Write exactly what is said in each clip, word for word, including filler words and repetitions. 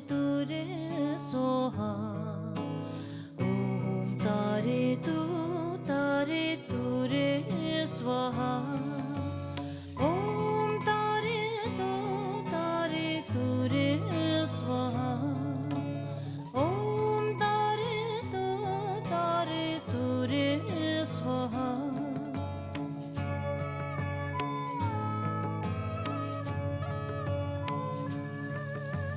ཏུ་རེ་སྭཱ་ཧཱ། ཨོཾ་ཏཱ་རེ་ཏུཏྟཱ་རེ་ཏུ་རེ་སྭཱ་ཧཱ། ཨོཾ་ཏཱ་རེ་ཏུཏྟཱ་རེ་ཏུ་རེ་སྭཱ་ཧཱ། ཨོཾ་ཏཱ་རེ་ཏུཏྟཱ་རེ་ཏུ་རེ་སྭཱ་ཧཱ།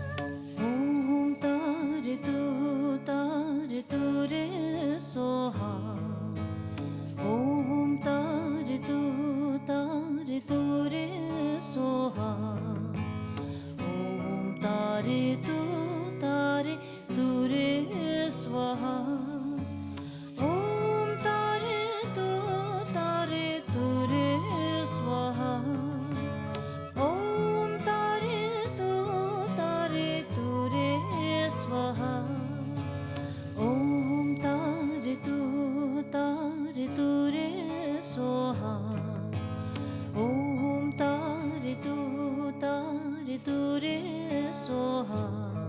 ཨོཾ་ཏཱ་རེ་ཏུཏྟཱ་རེ་ཏུ་རེ་སྭཱ་ཧཱ། ཨོཾ་ཏཱ་རེ་ཏུཏྟཱ་རེ་ཏུ་རེ་སྭཱ་ཧཱ། ཨོཾ་ཏཱ་རེ་ཏུཏྟཱ་རེ་ཏུ་རེ་སྭཱ་ཧཱ། ཨོཾ་ཏཱ་རེ་ཏུཏྟཱ་རེ་ཏུ་རེ་སྭཱ་ཧཱ། ཨོཾ་ཏཱ་རེ་ཏུཏྟཱ་རེ་ཏུ་རེ་སྭཱ་ཧཱ། ཨོཾ་ཏཱ་རེ་ཏུཏྟཱ་རེ་ཏུ་རེ་སྭཱ་ཧཱ། ཨོཾ་ཏཱ་རེ་ཏུཏྟཱ་རེ་ཏུ་རེ་སྭཱ་ཧཱ།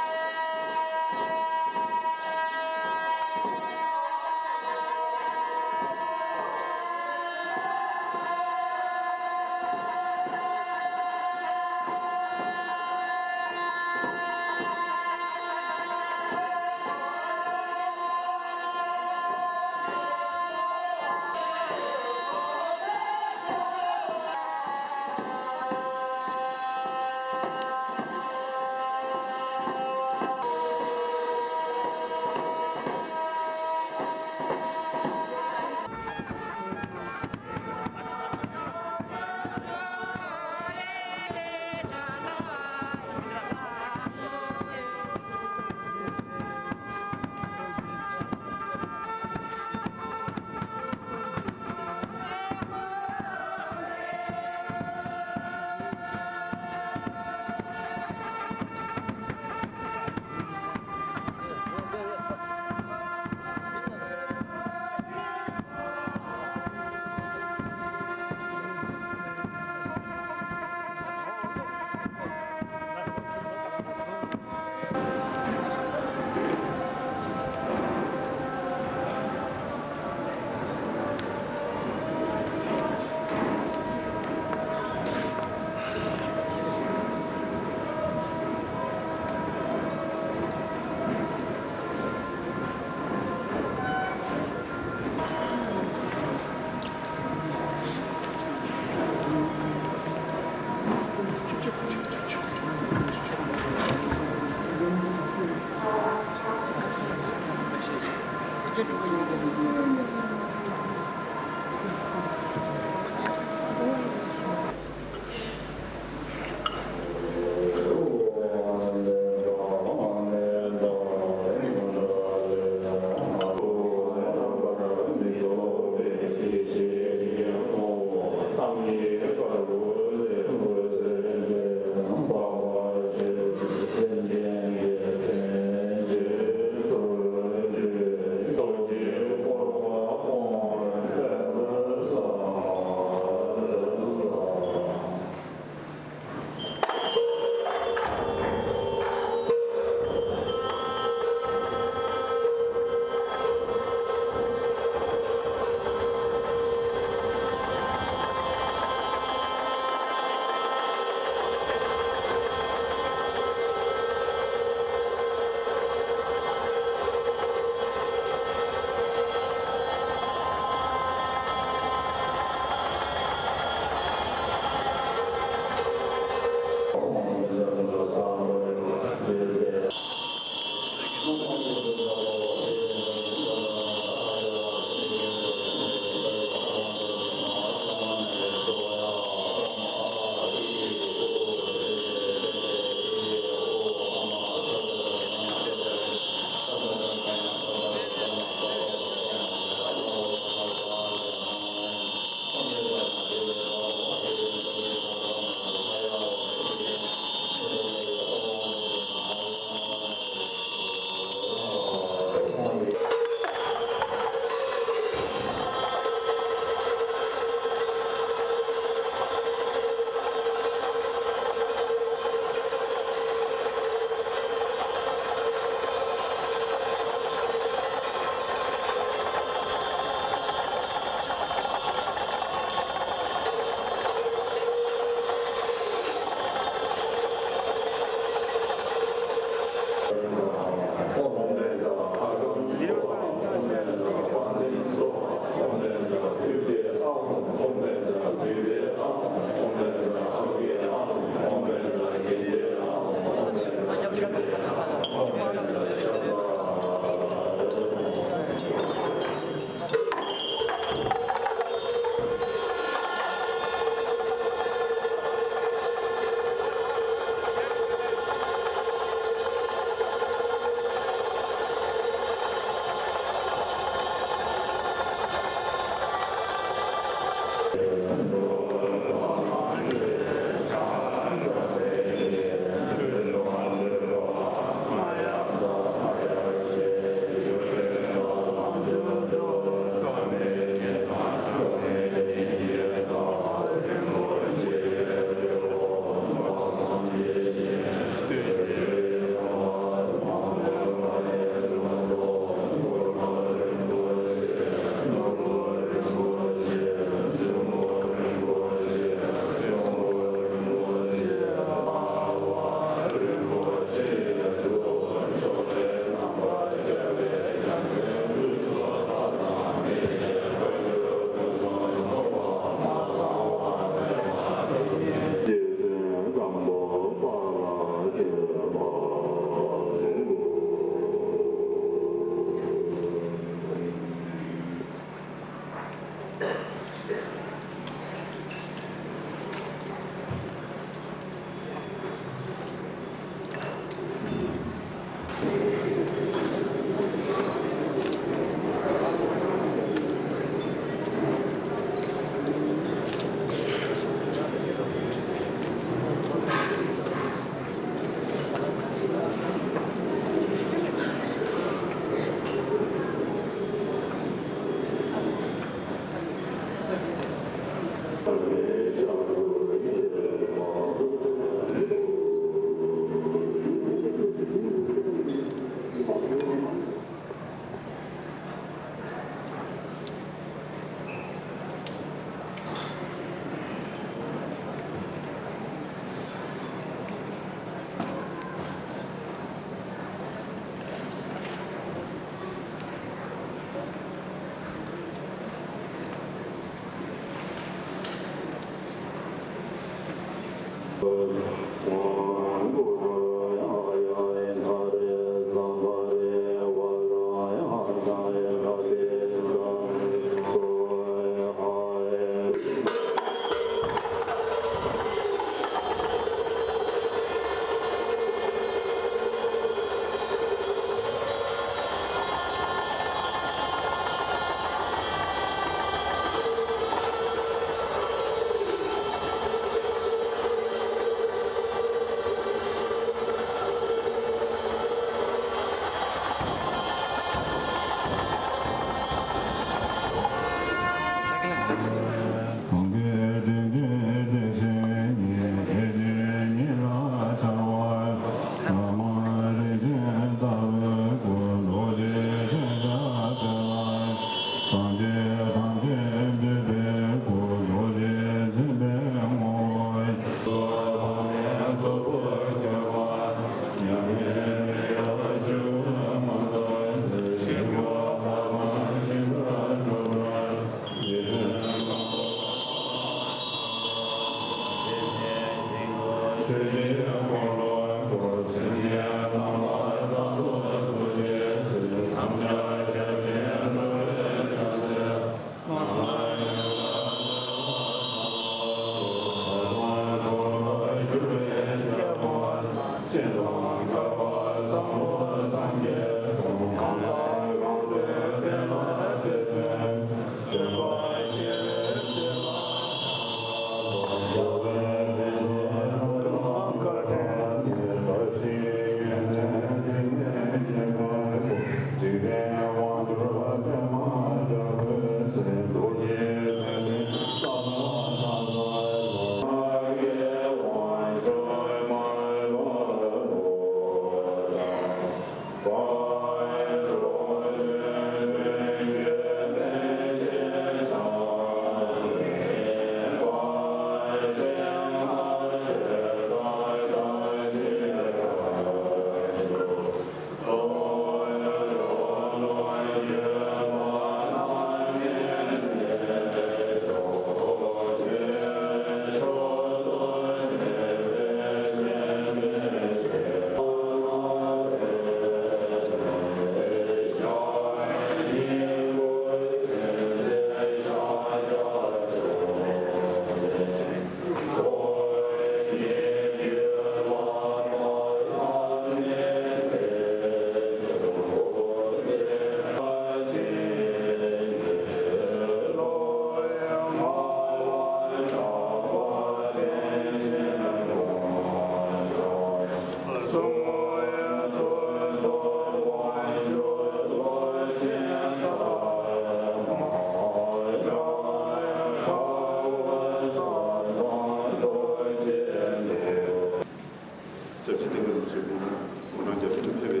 སྐྱབས་རྗེ་བསྟན་དགའ་རིན་པོ་ཆེ་སྐུ་ངོ་དགུང་གྲངས་བརྒྱད་ཅུ་ལ་ཕེབས་པའི་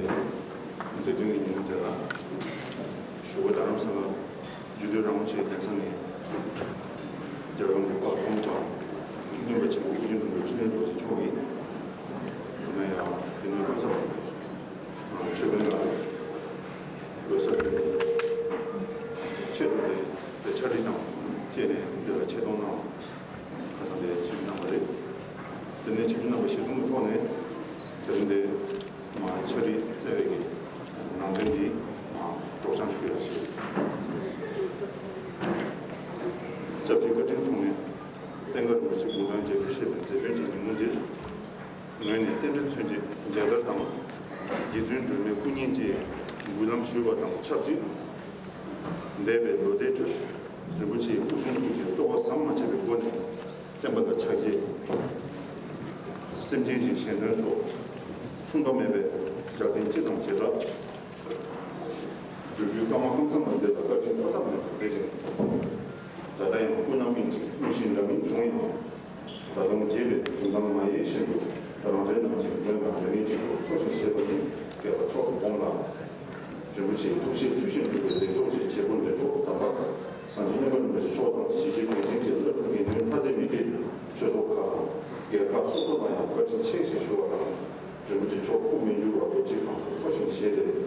མཛད་དོན་གྱི་ཉིན་མོ་དེ་ལ། བཞུགས་སྒར་རྡ་རམ་ས་ལར་རྒྱུད་སྟོད་རིན་པོ་ཆེའི་གདན་ས་ནས་རྒྱལ་བའི་དབང་པོ་དཔལ་སྤུངས་དང་། སྟོན་པ་ཆེན་པོ་ཨོ་རྒྱན་ལྷུན་པོ་འཕྲིན་ལས་རྡོ་རྗེ་མཆོག་གིས། ཡིན་ན་ཡང་དེ་ནས་སྐུ་ཚབ་མཆོད་དཔོན་ལ་འོད་གསལ་དོན་ཆེད་དུ་དེ་ཕྱག་བྲིས་དང་བཅས་ནས་འདི་ལ་ཆེ་མཐོང་གནང་། ཁ་སང་དེ་ཆིབས་བསྒྱུར་གནང་བ་རེད། དེ་ནས་ཆིབས་བསྒྱུར་གནང་བ་གཞིར་བཟུང་གི་ཐོག་ནས་དེ་རིང་འདི་མ་ཕྱག་བྲིས་བསྩལ་བའི་གི་ནང་དོན་འདི་མ་སྒྲོག་སྦྱང་ཞུ་ཡ་ཞུ། སྐྱབས་རྗེ་བཀའ་དྲིན་མཚུངས་མེད་བསྟན་དགའ་རིན་པོ་ཆེ་དགུང་གྲངས་བརྒྱད་ཅུ་བཞེས་པའི་མཛད་དོན་གྱི་ཉིན་མོ་འདིར། ངོས་ནས་རྟེན་འབྲེལ་མཚོན་བྱེད་མཇལ་དར་དང་། རྗེ་བཙུན་སྒྲོལ་མའི་སྐུ་བརྙན་བཅས་འབུལ་ལམ་ཞུས་པ་དང་ཆབས་ཅིག་འདས་པའི་ལོ་ཟླའི་ཁྲོད་རིན་པོ་ཆེའི་སྐུ་གསུང་ཐུགས་ཀྱི་གཙོ་བོ་ཟམ་མ་ཆད་པའི་སྒོ་ནས་བསྟན་པ་དང་ཕྱག་རྒྱའི་སེམས་ཅན་གྱི་གཞན་དོན་སོགས་མཚུངས་པ་མེད་པའི་རྒྱབ་རྟེན་སྤྱི་དང་བྱེ་བྲག་སྒྲུབ་བརྒྱུད་ཀརྨ་ཀུན་བཟང་དང་འདི་དག་བཀའ་དྲིན་ཐོག་མཐའ་མེད་པར་མཛད་ཅིང་། ད་ལྟ་ཡང་སྐུ་རྣམ་སྨིན་ཅིང་དངོས་གཞི་འདྲ་མིན་བྱུང་ཡང་། ད་དུང་རྒྱས་པའི་འཛུམ་མདངས་མ་ཡལ་བཞིན་དུ་རང་རེ་རྣམས་ཀྱི་མོས་དང་རེ་སྙིང་གཅིག་ཏུ་འཚོ་ཞིང་གཞེས་པ་ནི་དགེ་བ་མཆོག་ཏུ་སྒོམ་ལ། རིན་པོ་ཆེའི་ཐུགས་བཞེད་ཚུལ་བཞིན་སྒྲུབ་པའི་ལེགས་ཚོགས་ཀྱི་བྱེད་པོ་འབྲེལ་གྲོགས་དམ་པ་སངས་རྒྱས་མཉན་པ་རིན་པོ་ཆེ་མཆོག་དང་གཞིས་བྱེས་དགེ་ལྡན་གྱི་བླ་སྤྲུལ་དགེ་འདུན་ལྷ་སྡེ་མི་སྡེ་ཆོས་ཚོགས་ཁག་དང་སྒེར་ཁག་སོ་སོ་ལ་ཡང་བཀའ་དྲིན་ཆེ་ཞེས་ཞུ་བ་དང་། རིན་པོ་ཆེ་མཆོག་སྐུ་མི་འགྱུར་བར་རྡོ་རྗེའི་གང་ཟག་འཚོ་ཞིང་གཞེས་ཏེ།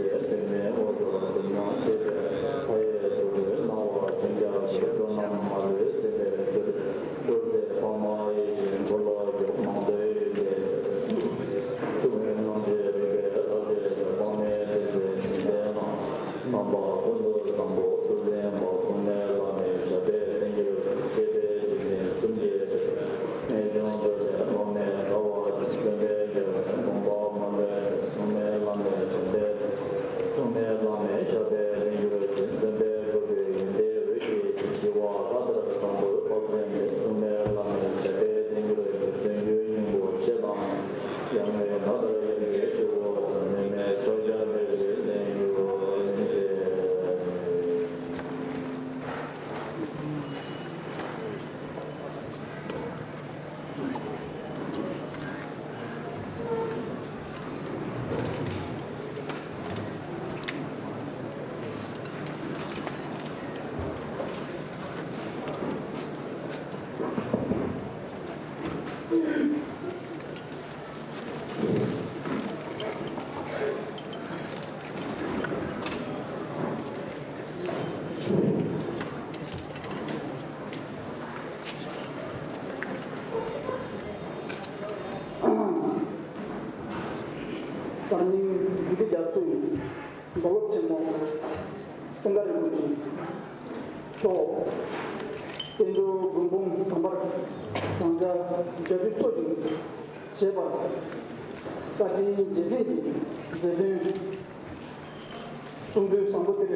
ལས་དྲན་པའི་འོག་ཏུ་འདུ་ཉམས་བྱེད་པའི་མཐའ་ཡས་རྫོགས་པའི་སྣང་བ་ཅན་རྒྱ་མཚོའི་འགྲོ་རྣམས་མ་ལུས་སེམས་པའི་རྒྱུར། སྤྲུལ་པའི་འཕགས་མ་ཡིད་བཞིན་མགོན་ལ་བཞུགས། མང་ཐོས་ཡོན་ཏན་ཐུགས་ཀྱི་རྣམ་འབྱེད་རིག་པའི་ཐག་བཅད་དཔག་མེད་བསྟན་པའི་ཉི་ཟླའི་ནང་། རྣམ་པ་ཀུན་ཏུ་བཟང་པོ་ཐུགས་ལྡན་པ། གསུང་མེད་བླ་མེད་ཞབས་པད་བརྟན་གྱུར། ཅིག། བཅས་པའི་འཇིག་རྟེན་གསུམ་གྱི་ཕྱིར། རྨད་བྱུང་སྤྲུལ་པའི་སློབ་མའི་དགའ་བ་ཅན། སྟོན་པའི་རྒྱལ་བའི་དགོངས་པ་མ་ལུས་པའི། གསུང་མེད་བླ་མེད་ཞབས་པད། གསུང་མེད་བླ་མེད་ཞབས་པད་བརྟན་གྱུར་ཅིག། སྟོན་པའི་གུས་པའི་ཡོན་ཏན་འོད་ཀྱིས་ཞི་བ་ལྷ་ལྟར་བཟང་པོའི་དཔལ་ལྡན་ཏེ། གསུང་མེད་བླ་མེད་ཞབས་པད་བརྟན་གྱུར་ཅིག། དོན་བརྒྱུད་སྙིང་པོ་ཆེ་དང་། ཡང་ངེས་ལྷ་ལྟར་ཡོན་ཏན་ཆུ་བོ་དང་། ནད་མེད་ཕྱག་རྒྱ་མེ་རིས་ལྡན་གྱུར་ཅིག། གསར་རྙིང་འདུས་སྡེ་རྒྱ་མཚོའི་མདོ་སློབ་ཆེན་མོ་ཀུན་དགའ་རིན་པོ་ཆེ་མཆོག་བསྟན་འགྲོའི་མགོན་དཔུང་དམ་པར་བགྲང་བྱ་རྒྱ་མཚོའི་ཚོགས་ཀྱིས་བཞེས་པར། བཀའ་དྲིན་རྗེས་དྲན་གྱི་མཛད་དོན་གསུང་འདུན་བཟང་པོ་འདིར།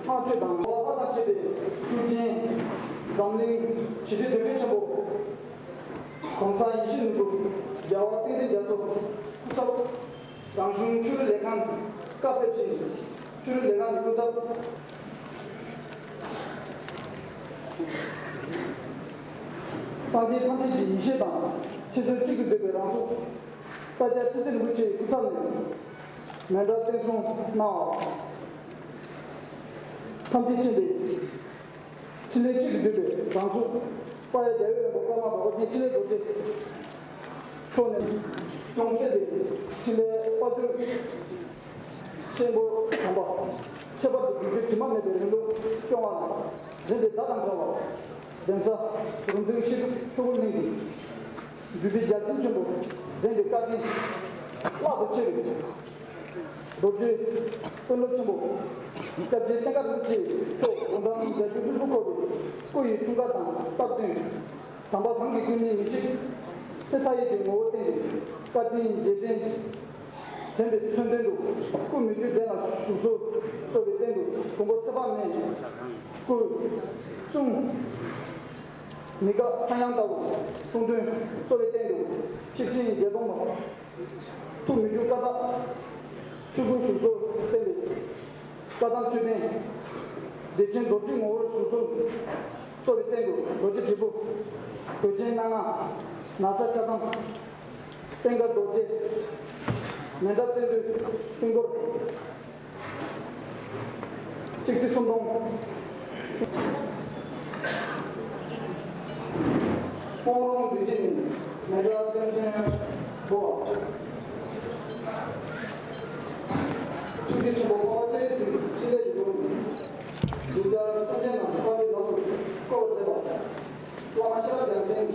བསྔགས་བརྗོད་དང་ལྷ་དང་བཅས་པའི་ཆོས་རྒྱལ་འཛམ་གླིང་ཞི་བདེའི་དོན་མེད་ཆེན་པོ་༸གོང་ས་ཡིད་བཞིན་ནོར་བུ་རྒྱལ་བ་བསྟན་འཛིན་རྒྱ་མཚོ་སྐུ་ཚབ། རང་གཞུང་ཆོས་རིག་ལས་ཁང་བཀའ་ཕེབས་ཤིང་། ཆོས་རིག་ལས་ཁང་གི་སྐུ་ཚབ། སངས་རྒྱས་ཐམས་ཅད་ཀྱི་ཡེ་ཤེས་དང་ཆེ་མཐོང་གཅིག་ཏུ་བསྡུས་པའི་རང་གཟུགས། ས་སྐྱ་ཁྲི་བཙུན་རིན་པོ་ཆེའི་སྐུ་ཚབ་ནས་མཎྜལ་བསྟན་སྲུང་གནང་བ། ཐམས་ཅད་མཁྱེན་པའི་ཕྲིན་ལས་གཅིག་ཏུ་བསྡུས་པའི་རང་གཟུགས། དཔལ་རྒྱལ་བའི་མགོན་པོ་ཀརྨ་པ་ཨོ་རྒྱན་ཕྲིན་ལས་རྡོ་རྗེ་མཆོག་ནས་སྐྱོང་མཛད་པའི་ཕྲིན་ལས་དཔལ་འབྱོར་ཆེན་པོ་དམ་པ་ཁྱད་པར་དུ་བསྒྱུར་བཅོས་དྲི་མ་མེད་པའི་རིང་ལུགས་སྐྱོང་བ་ལ་འཛིན་པའི་བརྡ་དང་འགྲོ་བ། གདན་ས་རོང་སྟོན་ཤེས་རབ་ཆོས་འཁོར་གླིང་གི་བརྒྱུད་པའི་རྒྱལ་བཙུན་ཆེན་པོ་འཛིན་པའི་བཀའ་དྲིན་རླབས་ཏུ་ཆེ་བའི་རྡོ་རྗེ་དཔོན་སློབ་ཆེན་པོ་སྐྱབས་རྗེ་བསྟན་དགའ་རིན་པོ་ཆེ་མཆོག་དགུང་གྲངས་བརྒྱད་ཅུ་ལྷུན་པོ་འཁོར་བའི་སྐུ་ཡི་འཁྲུངས་སྐར་དང་སྟབས་བསྟུན། དམ་པ་གང་གི་སྐུ་ཉིད་མི་ཤིགས་ཚེ་མཐའ་ཡས་ཀྱི་ངོ་བོ་བསྟན་ཏེ། བཀའ་དྲིན་རྗེས་དྲན་དྲན་པའི་མཚོན་དོན་དུ་སྐུ་མི་བསྐྱོད་གདན་ལ་བཞུགས་སོ་གསོལ་བའི་རྟེན་དུ་མགོན་པོ་ཚེ་དཔག་མེད་སྐུ་གསུང་ མི་དགའ་ཚངས་དབྱངས་ལྟ་བུ་གསུང་འདོན་གཙོ་བོའི་སྟེང་དུ་ཆིག་ཆེན་བརྒྱད་སྟོང་པ། ཐུགས་མི་འགྱུར་ཀ་དག་ཆོས་སྐུའི་བཞུགས་གཙོར་བསྟན་པའི་བཀའ་གདམས་མཆོད་རྟེན། བདེ་ཆེན་རྡོ་རྗེ་ངོ་བོར་བཞུགས་གསོལ་གཙོ་བོའི་སྟེང་དུ་རྡོ་རྗེ་དྲིལ་བུ། གོས་ཆེན་སྣ་ལྔ། ན་བཟའ་ཆ་ཚང་། པད་དཀར་རྡོ་རྗེ། མཎྜལ་རྟེན་མཛོད་སྲིན་འཁོར། གཅིག་ཁྲི་སུམ་སྟོང་། སྤོང་རོང་འདུས་བྱས་ནས་མཎྜལ་རྟེན་མཛོད་སྦོ། ཐུགས་རྗེ་ཆེན་པོ་འཕགས་པ་སྤྱན་རས་གཟིགས་ཀྱི་ཕྲིན་ལས་ཀྱི་སྒོ་ནས་གདུལ་བྱ་སེམས་ཅན་རྣམས་དཔའ་བའི་ལམ་དུ་བཀོད་པར་མཛད་པ། བླ་མ་ཤེས་རབ་རྒྱལ་མཚན་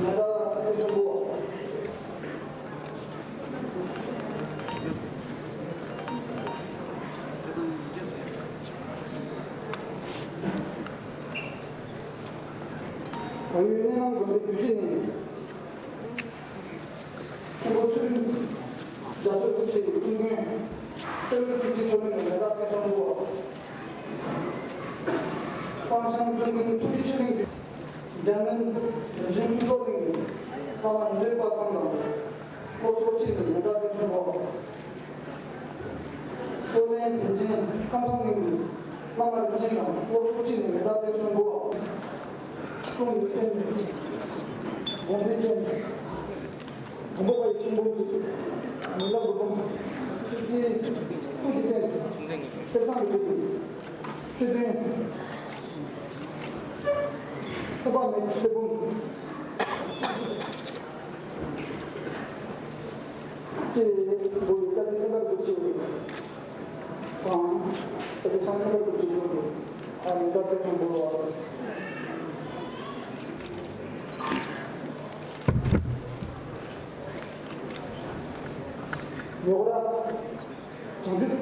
མཎྜལ་རྟེན་མཛོད་སྦོ། བལ་ཡུལ་གནས་ནང་དགོན་པའི་གདུལ་བྱ་ནི། ཐུན་པོ་ཚུལ་ཁྲིམས་རྒྱ་མཚོའི་དབུ་ཆེ་ཡི་ཀུན་མཁྱེན། ལྟ་བའི་ཐུགས་རྗེ་མཆོག་ལྡན་གྱི་མཎྜལ་རྟེན་མཛོད་སྦོ། སྤང་བྱང་བཙུན་མཁན་ཐུགས་རྗེ་ཆོས་གླིང་གི། འཇམ་མགོན་རིན་ཆེན་ཕུན་ཚོགས་གླིང་གི་བླ་མ་ཡོན་ཏན་དཔག་བསམ་དང་སློབ་ཚོགས་གཅིག་ནས་མཎྜལ་རྟེན་མཛོད་སྦོ། ཀོ་ལན་དན་ཅན་ཀམ་ཚང་གླིང་གི་བླ་མ་རིན་ཆེན་དང་སློབ་ཚོགས་གཅིག་ནས་མཎྜལ་རྟེན་མཛོད་སྦོ། གསུང་གི་རྟེན། དགོངས་པའི་རྟེན། དང་པོ་པ་ཡི་གསུང་འབུམ། མི་ལ་འབུམ། ཐུགས་རྗེའི་ཐུགས་ཀྱི་རྟེན། གསེར་ཟངས་ཀྱི་ཐུགས་ཀྱི་མཆོད་རྟེན། ཐུབ་པ་མེད་ཀྱི་གསེར་འབུམ། ཅེས་འབོད་བའི་བཀའ་དྲིན་བསྟན་པར་གྱུར་ཅིག་དང་། བཀའ་དྲིན་བསྟན་པར་གྱུར་ཅིག་ཡོད་དེ། ཨ་ནི་བཀའ་དྲིན་བསྟན་པར་གྱུར་བ། ཉོག་ར། བྱང་ཆུབ་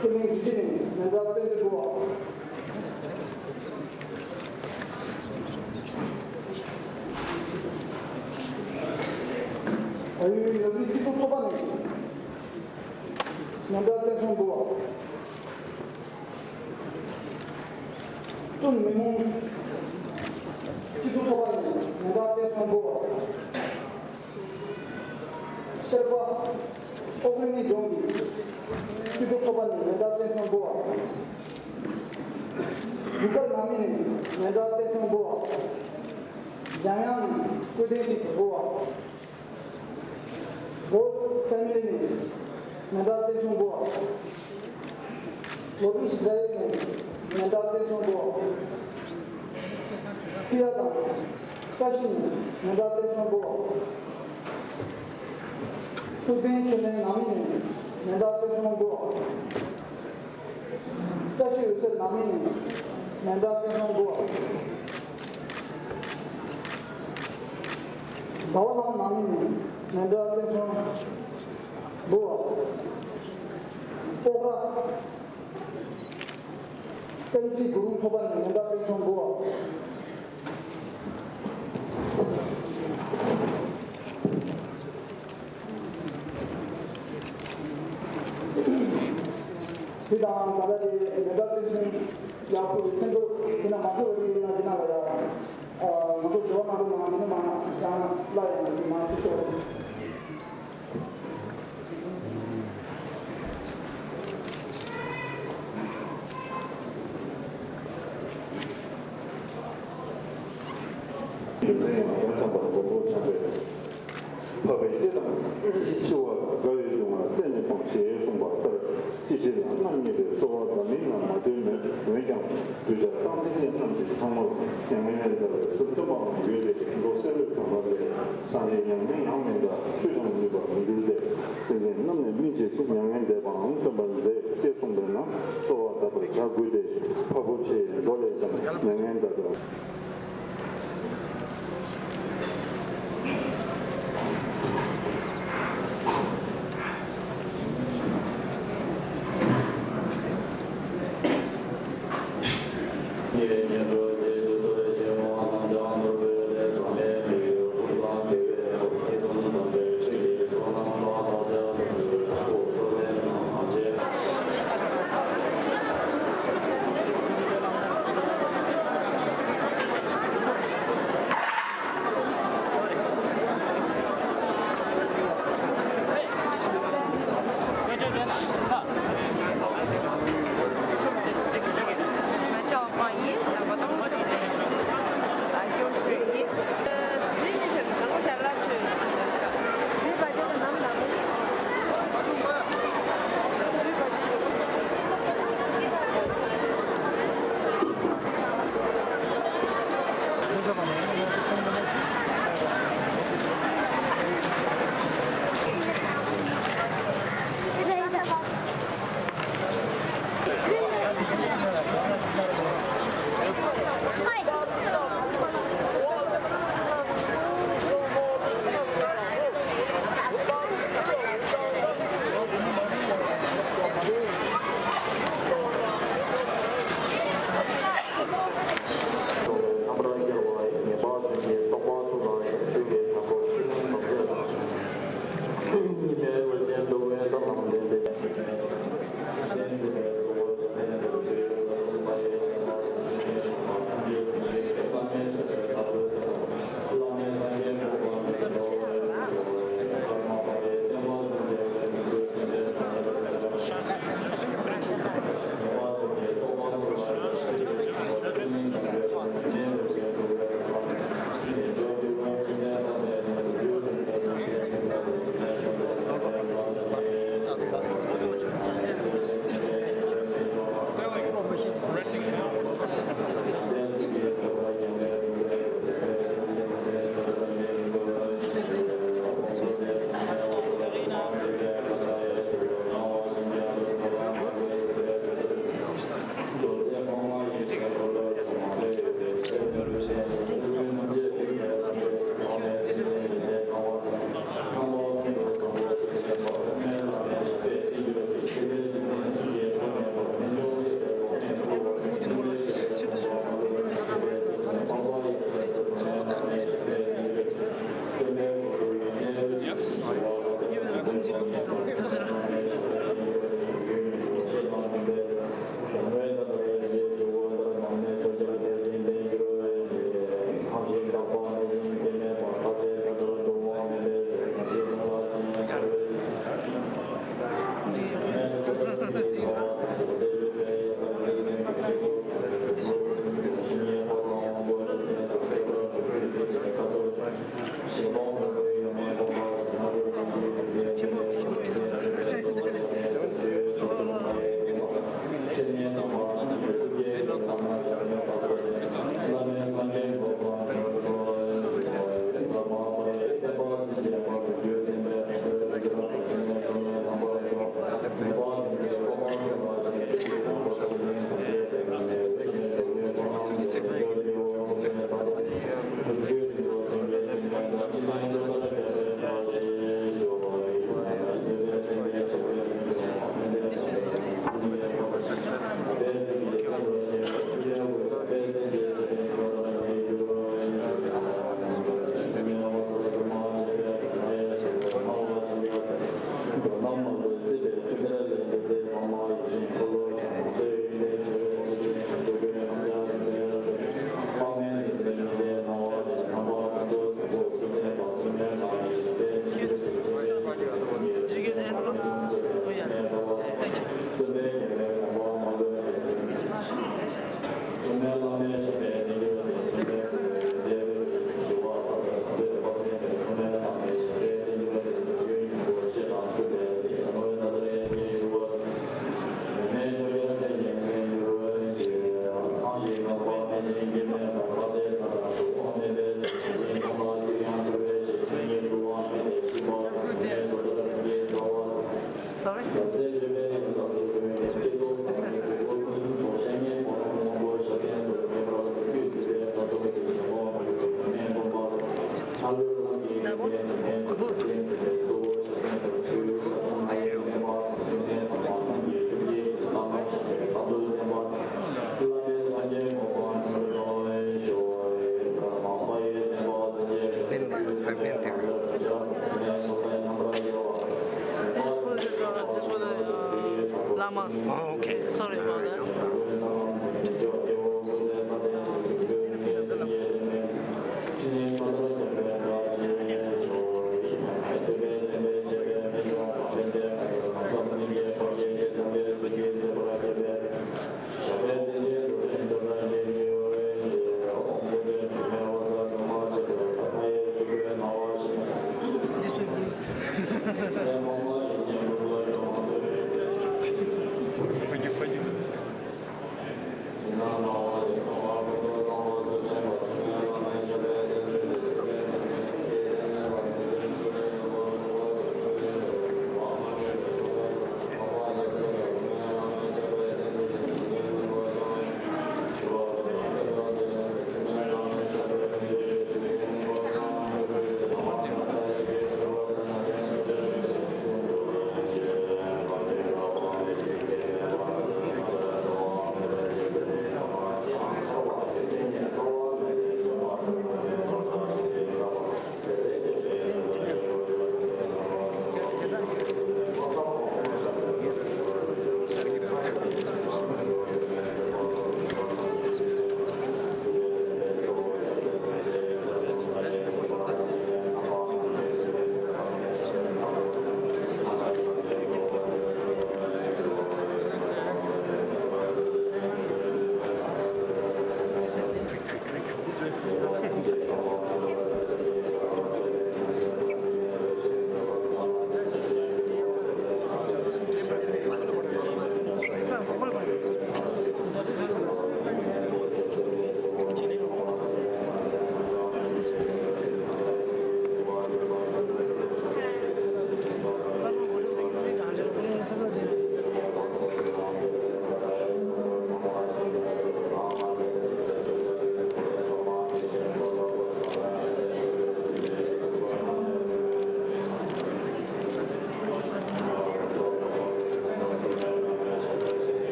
ཆོས་གླིང་གཞིས་བྱེས་ནས་མཎྜལ་རྟེན་མཛོད་སྦོ། བལ་ཡུལ་ཡབ་ཡུམ་སྐྱིད་སྡུག་ཚོགས་པ་ནས་མཎྜལ་རྟེན་མཛོད་སྦོ། བཙུན་མི་མོ་སྐྱིད་སྡུག་ཚོགས་པ་ནས་མཎྜལ་རྟེན་མཛོད་སྦོ། ཤར་པ། ཨོ་ཀི་ནི་ལྗོངས་ཀྱི་སྐྱིད་སྡུག་ཚོགས་པ་ནས་མཎྜལ་རྟེན་མཛོད་སྦོ། གུར་དཀར་ནང་མི་ནས་མཎྜལ་རྟེན་མཛོད་སྦོ། འཇམ་དབྱངས་ནས་སྐུ་རྟེན་གཅིག་སྦོ། རོ་ཕེ་མི་ལི་ནས་མཎྜལ་རྟེན་མཛོད་སྦོ། ལོ་ཀྲུ་སི་ར་ཡེ་ནས་མཎྜལ་རྟེན་མཛོད་སྦོ། ཐི་ཡ་དང་ས་ཤི་ནས་མཎྜལ་རྟེན་མཛོད་སྦོ། ཐུབ་བསྟན་ཆོས་ལྡན་ནང་མི་ནས་མཎྜལ་རྟེན་མཛོད་སྦོ། བཀྲ་ཤིས་འོད་ཟེར་ནང་མི་ནས་མཎྜལ་རྟེན་མཛོད་སྦོ། ཟླ་བ་ལྷ་མོ་ནང་མི་ནས་མཎྜལ་རྟེན་མཛོད་སྦོ། སྤོག་ར། ཀན་ཅི་གུ་རུ་ཚོགས་པ་ནས་མཎྜལ་རྟེན་མཛོད་སྦོ། དེ་དང་ད་ལྟ་དེ་མཎྜལ་རྟེན་མཛོད་ཡག་པོ་མཚན་ཐོ་དེ་ན་མ་ཐོ་བ་དེ་ན་དེ་ན་ལ་ཡ། ང་ཚོ་དྲི་བ་མ་འགྲོ་ན་དེ་ནས་མ་ཡང་ལ་ཡང་དེ་མ་ཞུ་ཆོག་འཕགས་པའི་བདེ་དང་འཆི་བ་དགའ་བའི་སྡུག་བསྔལ་གཏན་ནས་སྤང་ཞེས་གསུངས་པ་ལྟར། ཅི་ཕྱིར་ཡང་རྣམ་གཉིས་པའི་གསོལ་བ་འཛམ་གླིང་ན་མ་ཐོན་མོད། འོན་ཀྱང་གདུལ་བྱ་སྟངས་འཛིན་ཅན་རྣམས་ཀྱི་ཚང་མར་མྱ་ངན་ལས་འདའ་བའི་ཚུལ་སྟོན་པའང་ཡོད་དེ། མདོ་སེམས་འགྲེལ་དོན་ལྔ་ལས། སངས་རྒྱས་མྱ་ངན་ཡང་མི་འདའ། ཆོས་ཀྱང་ནུས་པར་མི་འགྱུར་ཏེ། སེམས་ཅན་རྣམས་ནི་སྨིན་བྱེད་ཅིང་། མྱ་ངན་འདས་པའང་སྟོན་པར་མཛད། ཅེས་གསུངས་པས་ན་གསོལ་བ་གདབ་པར་བྱ་དགོས་ཏེ། འཕགས་པོ་ཆེ་མདོ་ལས་ཀྱང་མྱ་ངན་འདའ་སྟེ། Did you get the envelope? Oh, yeah. Thank you. Sorry? Double? Kubu? This was just, uh, just for the, uh, llamas. Oh, okay. Sorry about that. This way, please.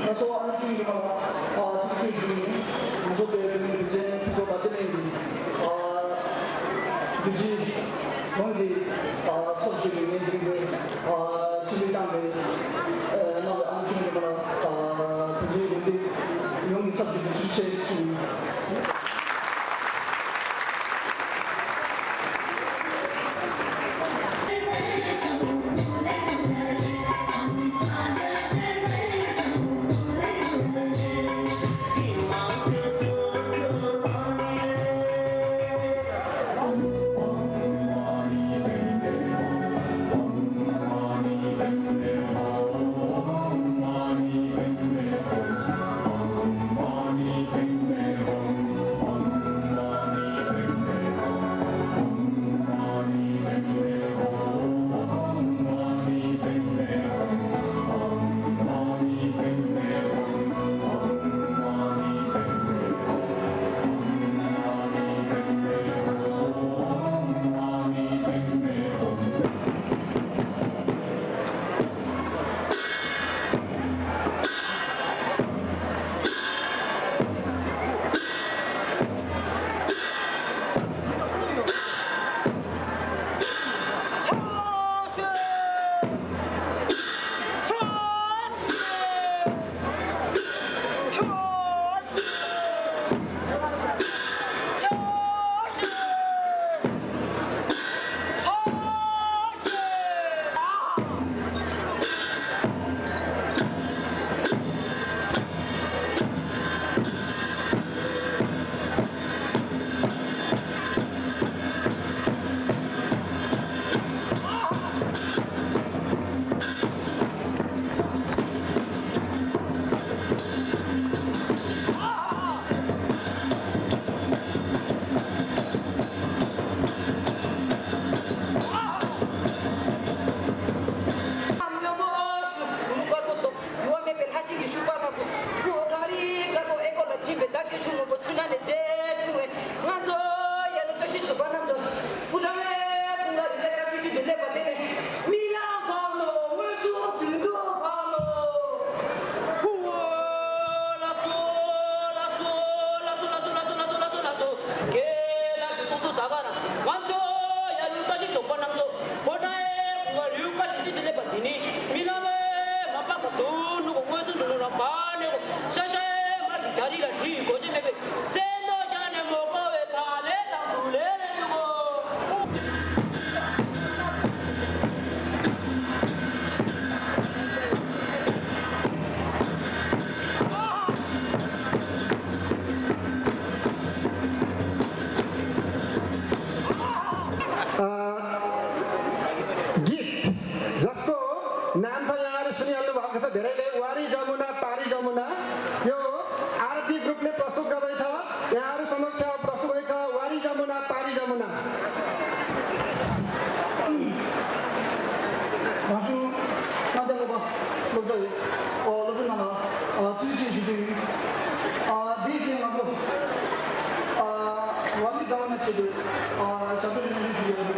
ང་ཚོ་ཨ་ནེ་ཆུང་ཡིན་མ་ལ་ཐུགས་རྗེ་ཆེ་ཞུ་ཡིན། ང་ཚོ་དེ་རིང་འདི་ཚོ་ཐུགས་ཁུར་བ་དེ་ནས་འདི་རྒྱུ་ཅི་གོང་གི་ཚབ་ཞུ་ཡིན། ངས་འདི་གི་ཆུ་ཚོད་བཏང་སྟེ་གནང་བའི་ཨ་ནེ་ཆུང་ཡིན་མ་ལ་དུས་ཚོད་འདི་ཡོངས་ཀྱི་ཚབ་ཞུ་ཡིན། ཐུགས་རྗེ་ཆེ་ཞུ་ཡིན། ཡུལ་བ་མེད་པའི་ལྷ་ཞིག་གི་ཤུག་པ་དཀར་པོ། བུ་གངས་རི་དཀར་པོ་ཨེ་ཀོ་ལ་ཕྱིན་པའི་བདག་གི་ཆུ་སྔོན་པོ། ཆུ་ནང་ནས་རྫས་བྱུང་བའི་ང་ཚོ་ཡ་ལོ་བཀྲ་ཤིས་ཆོས་པ་རྣམས་ཚོ། བུ་ལ་བའི་བུ་ལ་རི་ལ་བཀྲ་ཤིས་ཆུ་དེ་སླེབས་པ་དེ་ནས་རྨི་ལམ་བབས་ནོ། མངོན་སུམ་དུད་འགྲོ་བབས་ནོ། ཧུ་ཨོ་ལ་སོ་ལ་སོ་ལ་སོ་ལ་སོ་ལ་སོ་ལ་སོ་ལ་སོ་ལ་སོ། ཁྱེད་རང་གི་སོ་སོ་ད་ག་རང་ང་ཚོ་ཡ་ལོ་བཀྲ་ཤིས་ཆོས་པ་རྣམས་ཚོ། ཕོ་བྲང་ངའི་བུ་ག་རིའུ་ཀ་ཤུ་ཏི་ཏི་ལེ་པ་འདི་ནི་མི་ལ་བའི་མ་པ་ག་དུ་ནུ་གོ་མངོན་སུམ་དུ་ནུ་ར་བ་ནེ་གོ་ཤ་ཤའི་མ་གི་རྒྱ་རི་ལ་བྲིས་གོ་ཅེ་མེད་པའི་སེ་ནོ་རྒྱ་ནེ་མོ་གོ་བའི་བ་ལེ་དང་བུ་ལེ་རེ་ནུ་གོ། गीत जस्तो नाम छ, यहाँहरू सुनिहाल्नु भएको छ धेरैले, वारी जमुना पारी जमुना। यो आरपी ग्रुपले प्रस्तुत गर्दैछ, यहाँहरू समक्ष प्रस्तुत हुँदैछ वारी जमुना पारी जमुना। ཨ་ཐུགས་རྗེ་ཆེ་ཞུ་རྒྱུ་ཡིན། ཨ་དེའི་རྗེས་ང་ཚོ་ཨ་ཝ་ལི་ཟླ་བ་ན་ཆེད་དུ་ཨ་ཞབས་བྲོ་རེ་རེ་ཞུ་ཡོད།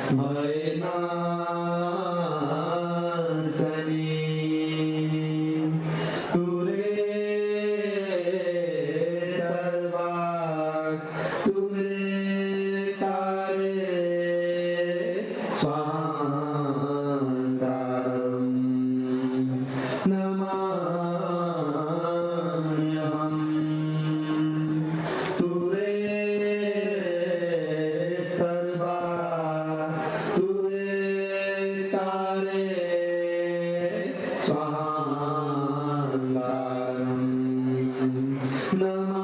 भयनाशनी। दूरे सर्वात् तुरे तारे स्वाहांकारं नमाम्यहम्। तुरे सर्वा तुरे तारे स्वाहांकारं नमाम्यहम्।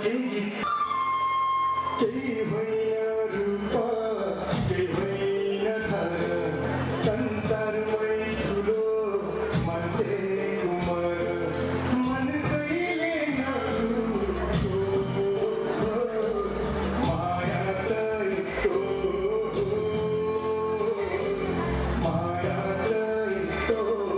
केही होइन रूप, केही होइन थर, संसारमै ठुलो मान्छे उमर, मन कहिले नटुट्यो, माया त यस्तो हो, माया त यस्तो हो।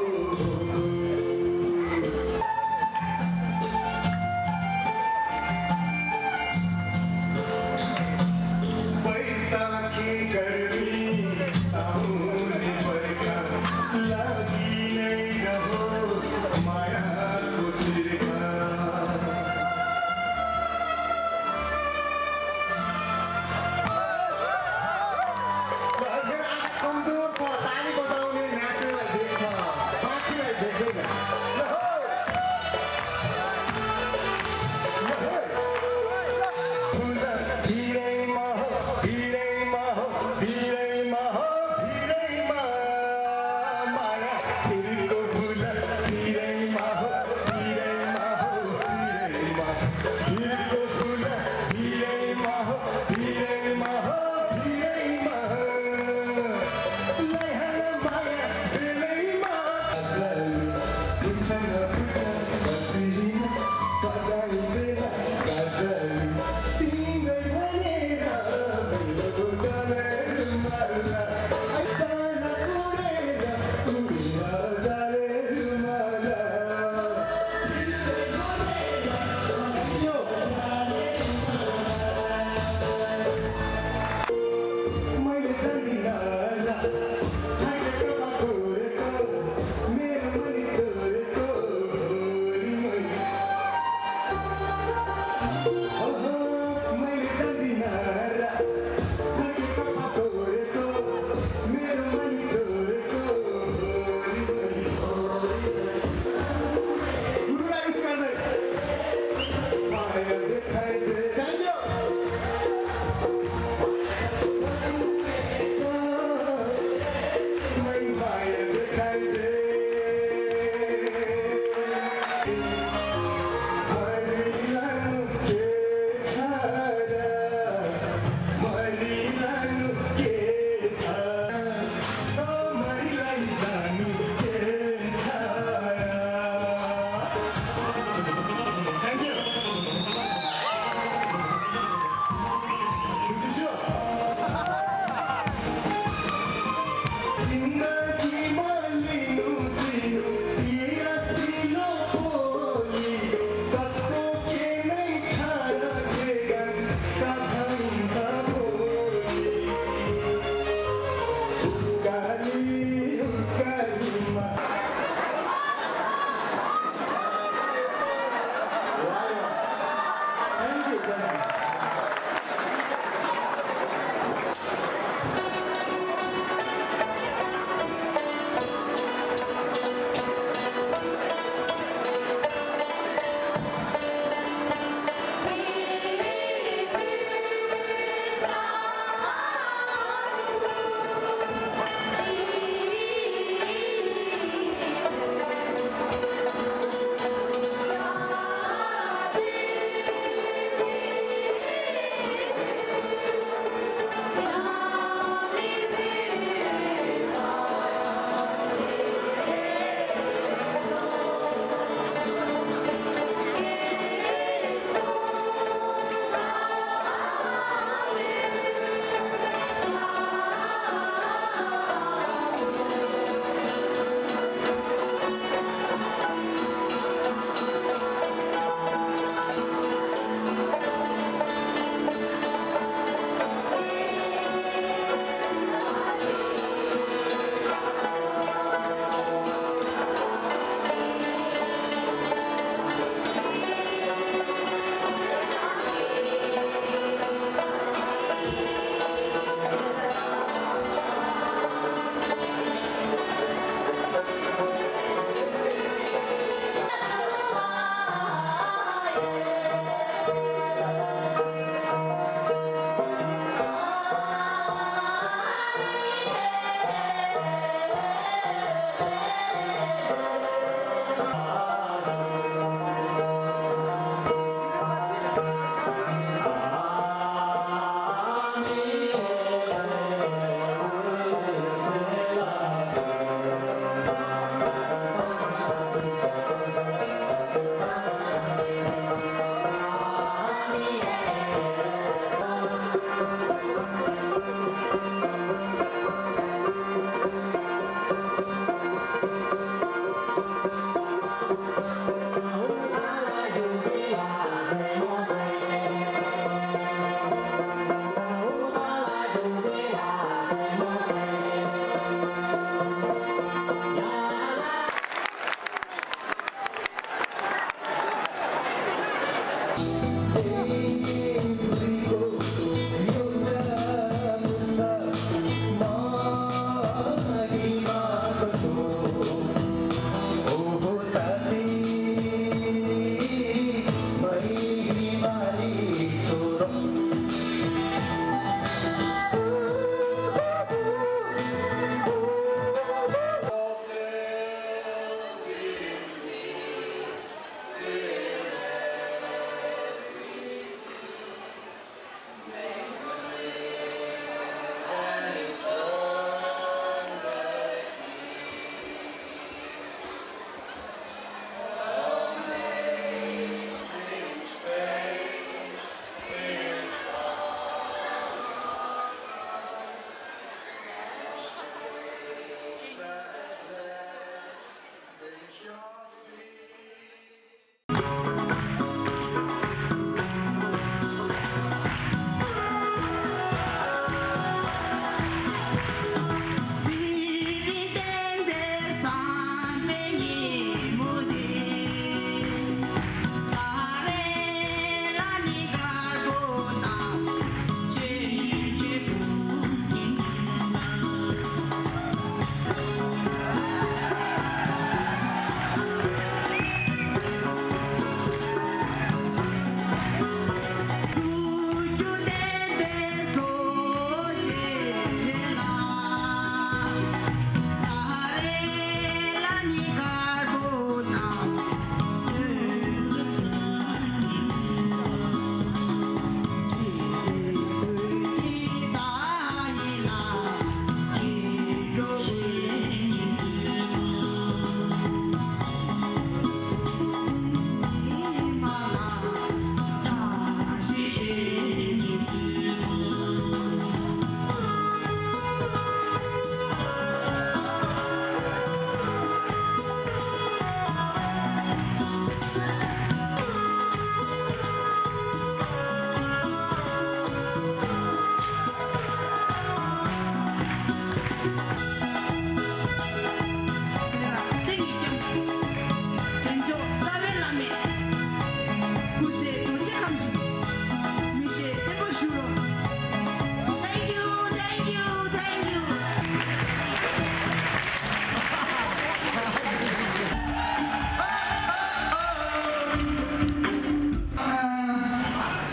Thank you, thank you, thank you.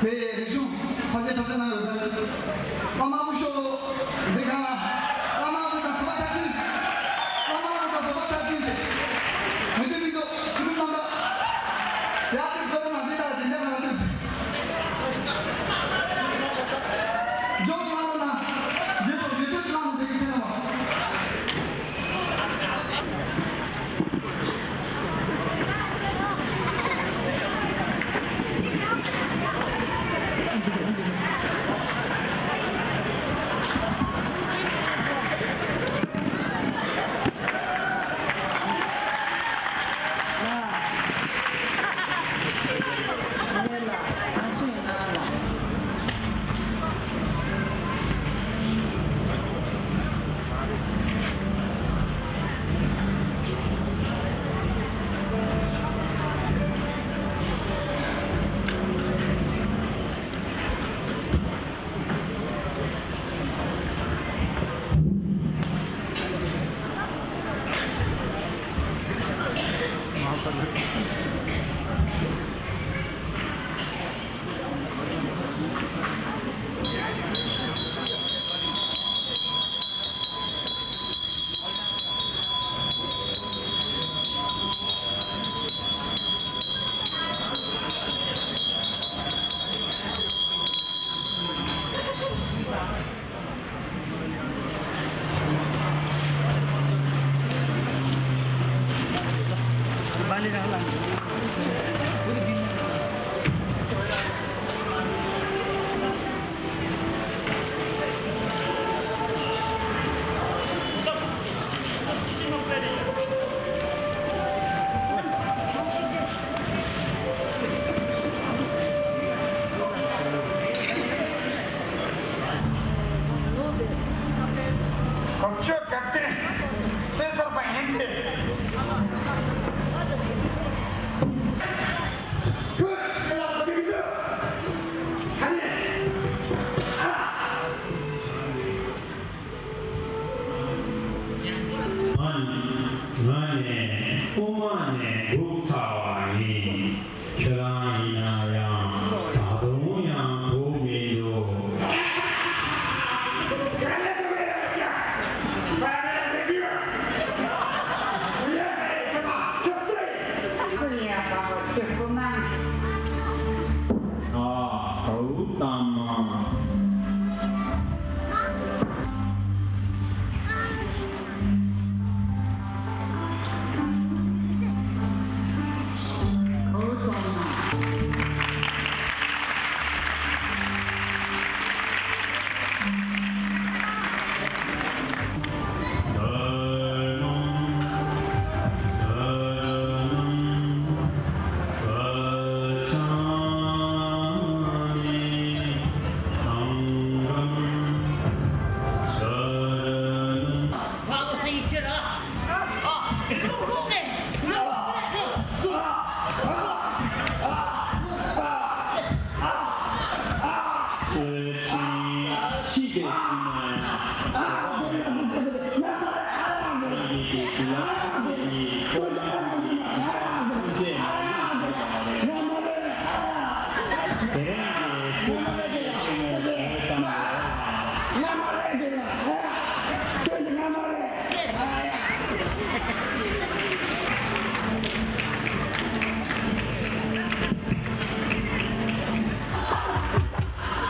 དེ་རིག་གཞུང་ཕ་ཆེ་གྲགས་ཅན་ནང་ཡོད་ས། བླ་མ་སྐུ་ཞབས་འདི་གང་ལ། བླ་མ་སྐུ་དང་བཟོ་པ་ཐག་ཅིག་བླ་མ་སྐུ་དང་བཟོ་པ་ཐག་ཅིག་ཅེས། མི་འདོད་མི་འདོད་ཆུ་ལུག་རྣམ་དག་ཡ་དེ་བཟོ་རུ་ན་འདི་དག་དེ་འཇགས་ན་དེ། འཇོག་ལ་ན་འདི་དང་འདི་དུས་ལ་ན་འདི་གི་ཆེ་ན་བ། གོ་ཆོད་གལ་ཆེན་གསལ་ཚར་བ་ཡིན་ཏེ། Gautam.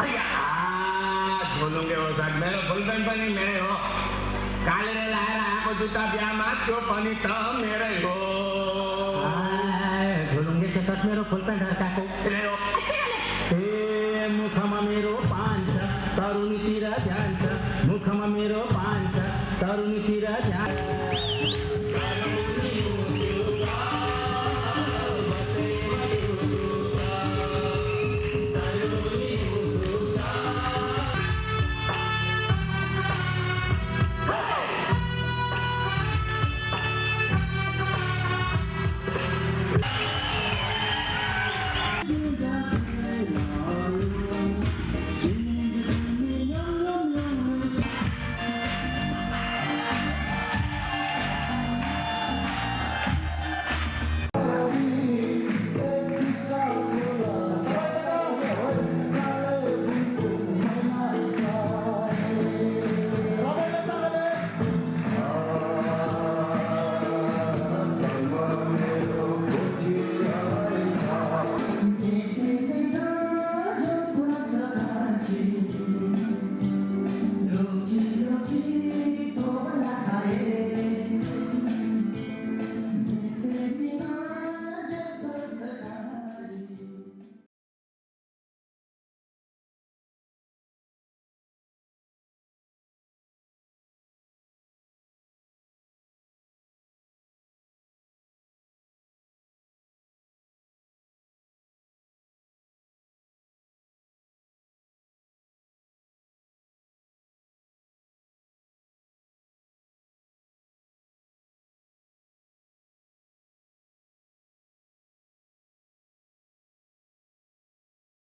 आया, ढोलूंगे हो साथ, मेरो फुल पेंट पनि मेरै हो। कालेर लाएर आएको जुत्ता बिहामा, त्यो पनि त मेरै हो। आया, ढोलूंगे के साथ मेरो फुल पेंट हर्काएको। मेरै हो।